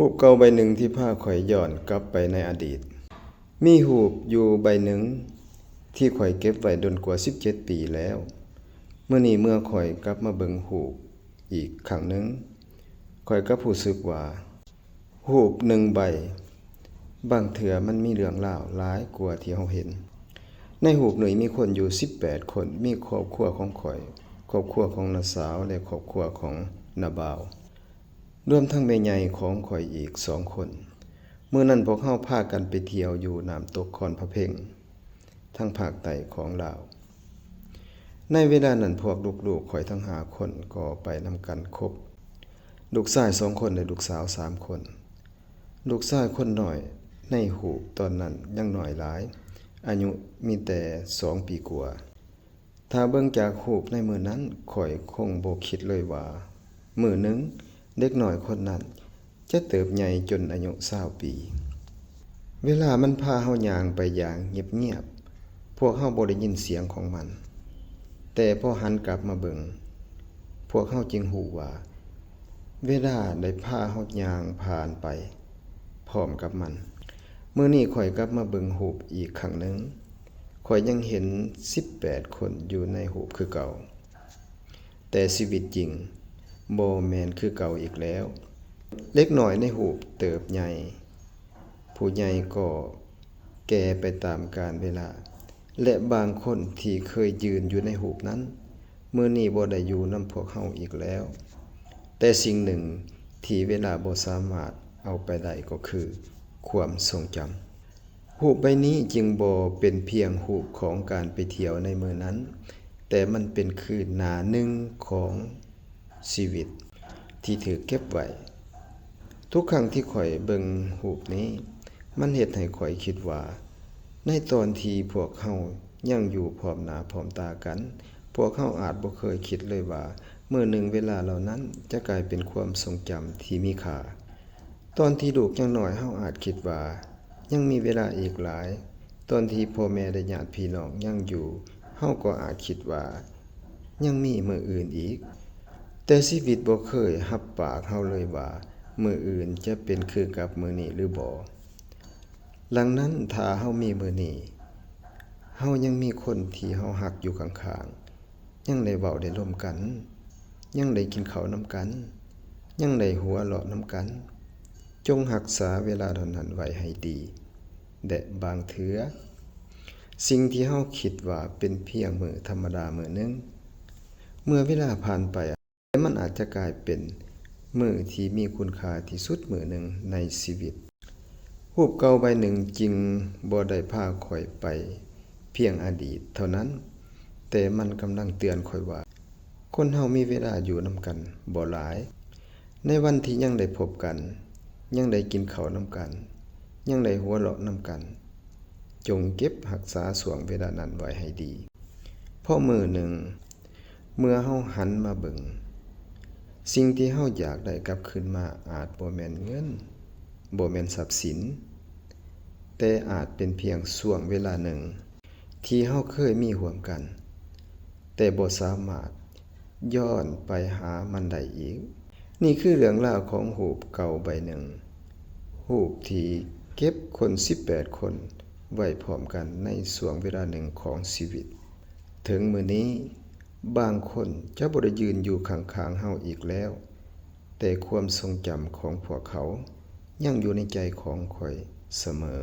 ຮູບເກົ່າໃບໜຶ່ງທີ່ພາຂ້ອຍຍ້ອນກັບໄປໃນອະດີດ. ມີຮູບຢູ່ໃບໜຶ່ງທີ່ຂ້ອຍເກັບໄວ້ດົນກວ່າສິບເຈັດປີແລ້ວ. ມື້ນີ້ເມື່ອຂ້ອຍກັບມາເບິ່ງຮູບອີກຄັ້ງໜຶ່ງ, ຂ້ອຍກັບຮູ້ສຶກວ່າ ຮູບໜຶ່ງໃບ ບາງເທື່ອມັນມີເລື່ອງລາວຫຼາຍກວ່າທີ່ເຮົາເຫັນ. ໃນຮູບນີ້ມີຄົນຢູ່ສິບແປດຄົນ, ມີຄອບຄົວຂອງຂ້ອຍ, ຄອບຄົວຂອງນ້າສາວ ແລະ ຄອບຄົວຂອງນ້າບ່າວ, ລວມທັງແມ່ໃຫຍ່ຂອງຂ້ອຍອີກສອງຄົນ. ມື້ນັ້ນພວກເຮົາພາກັນໄປທ່ຽວຢູ່ນ້ຳຕົກຄອນພະເພັງ ທາງພາກໃຕ້ຂອງລາວ. ໃນເວລານັ້ນພວກລູກໆຂ້ອຍທັງຫ້າຄົນກໍໄປນຳກັນຄົບ, ລູກຊາຍສອງຄົນ ແລະ ລູກສາວສາມຄົນ. ລູກຊາຍຄົນນ້ອຍໃນຮູບຕອນນັ້ນຍັງນ້ອຍຫຼາຍ, ອາຍຸມີແຕ່ສອງປີກວ່າ. ຖ້າເບິ່ງຈາກຮູບໃນມື້ນັ້ນ, ຂ້ອຍຄົງບໍ່ຄິດເລີຍວ່າ ມື້ໜຶ່ງເດັກນ້ອຍຄົນນັ້ນຈະເຕີບໃຫຍ່ຈົນອາຍຸຊາວປີ. ເວລາມັນພາເຮົາຍ່າງໄປຢ່າງງຽບໆ, ພວກເຮົາບໍ່ໄດ້ຍິນສຽງຂອງມັນ. ແຕ່ພໍຫັນກັບມາເບິ່ງ, ພວກເຮົາຈຶ່ງຮູ້ວ່າ ເວລາໄດ້ພາເຮົາຍ່າງຜ່ານໄປພ້ອມກັບມັນ. ມື້ນີ້ຂ້ອຍກັບມາເບິ່ງຮູບອີກຄັ້ງໜຶ່ງ, ຂ້ອຍຍັງເຫັນສິບແປດຄົນຢູ່ໃນຮູບຄືເກົ່າ. ແຕ່ຊີວິດຈິງບໍ່ແມ່ນຄືເກົ່າອີກແລ້ວ. ເດັກນ້ອຍໃນຮູບເຕີບໃຫຍ່, ຜູ້ໃຫຍ່ກໍແກ່ໄປຕາມການເວລາ, ແລະ ບາງຄົນທີ່ເຄີຍຢືນຢູ່ໃນຮູບນັ້ນ, ມື້ນີ້ບໍ່ໄດ້ຢູ່ນຳພວກເຮົາອີກແລ້ວ. ແຕ່ສິ່ງໜຶ່ງທີ່ເວລາບໍ່ສາມາດເອົາໄປໄດ້ກໍຄືຄວາມຊົງຈຳ. ຮູບໃບນີ້ຈຶ່ງບໍ່ເປັນພຽງຮູບຂອງການໄປທ່ຽວໃນມື້ນັ້ນ, ແຕ່ມັນເປັນຄືໜ້າໜຶ່ງຂອງຊີວິດທີ່ຖືກເກັບໄວ້. ທຸກຄັ້ງທີ່ຂ້ອຍເບິ່ງຮູບນີ້, ມັນເຮັດໃຫ້ຂ້ອຍຄິດວ່າ ໃນຕອນທີ່ພວກເຮົາຍັງຢູ່ພ້ອມໜ້າພ້ອມຕາກັນ, ພວກເຮົາອາດບໍ່ເຄີຍຄິດເລີຍວ່າ ມື້ໜຶ່ງເວລາເຫຼົ່ານັ້ນຈະກາຍເປັນຄວາມຊົງຈຳທີ່ມີຄ່າ. ຕອນທີ່ລູກຍັງນ້ອຍ, ເຮົາອາດຄິດວ່າຍັງມີເວລາອີກຫຼາຍ. ຕອນທີ່ພໍ່ແມ່ ແລະ ຍາດພີ່ນ້ອງຍັງຢູ່, ເຮົາກໍອາດຄິດວ່າຍັງມີມື້ອື່ນອີກ. ແຕ່ຊີວິດບໍ່ເຄີຍຮັບປາກເຮົາເລີຍວ່າ ມື້ອື່ນຈະເປັນຄືກັບມື້ນີ້ຫຼືບໍ່. ດັ່ງນັ້ນ, ຖ້າເຮົາມີມື້ນີ້, ເຮົາຍັງມີຄົນທີ່ເຮົາຮັກຢູ່ຂ້າງໆ, ຍັງໄດ້ເວົ້າໄດ້ລົມກັນ, ຍັງໄດ້ກິນເຂົ້ານຳກັນ, ຍັງໄດ້ຫົວເລາະນຳກັນ, ຈົ່ງຮັກສາເວລາເຫຼົ່ານັ້ນໄວ້ໃຫ້ດີ. ແລະ ບາງເທື່ອ, ສິ່ງທີ່ເຮົາຄິດວ່າເປັນພຽງມື້ທຳມະດາມື້ໜຶ່ງ, ເມື່ອເວລາຜ່ານໄປ, ແຕ່ມັນອາດຈະກາຍເປັນມື້ທີ່ມີຄຸນຄ່າທີ່ສຸດມື້ໜຶ່ງໃນຊີວິດ. ຮູບເກົ່າໃບໜຶ່ງຈຶ່ງບໍ່ໄດ້ພາຂ້ອຍໄປພຽງອະດີດເທົ່ານັ້ນ, ແຕ່ມັນກຳລັງເຕືອນຂ້ອຍວ່າ ຄົນເຮົາມີເວລາຢູ່ນຳກັນບໍ່ຫຼາຍ. ໃນວັນທີ່ຍັງໄດ້ພົບກັນ, ຍັງໄດ້ກິນເຂົ້ານຳກັນ, ຍັງໄດ້ຫົວເລາະນຳກັນ, ຈົ່ງເກັບຮັກສາຊ່ວງເວລານັ້ນໄວ້ໃຫ້ດີ. ເພາະມື້ໜຶ່ງ ເມື່ອເຮົາຫັນມາເບິ່ງ, ສິ່ງທີ່ເຮົາຢາກໄດ້ກັບຄືນມາອາດບໍ່ແມ່ນເງິນ, ບໍ່ແມ່ນຊັບສິນ, ແຕ່ອາດເປັນພຽງຊ່ວງເວລາໜຶ່ງທີ່ເຮົາເຄີຍມີຮ່ວມກັນ, ແຕ່ບໍ່ສາມາດຍ້ອນໄປຫາມັນໄດ້ອີກ. ນີ້ຄືເລື່ອງລາວຂອງຮູບເກົ່າໃບໜຶ່ງ, ຮູບທີ່ເກັບຄົນສິບແປດຄົນໄວ້ພ້ອມກັນໃນຊ່ວງເວລາໜຶ່ງຂອງຊີວິດ. ເຖິງມື້ນີ້, ບາງຄົນຈະບໍ່ໄດ້ຢືນຢູ່ຂ້າງໆເຮົາອີກແລ້ວ, ແຕ່ຄວາມຊົງຈຳຂອງພວກເຂົາຍັງຢູ່ໃນໃຈຂອງຂ້ອຍສະເໝີ.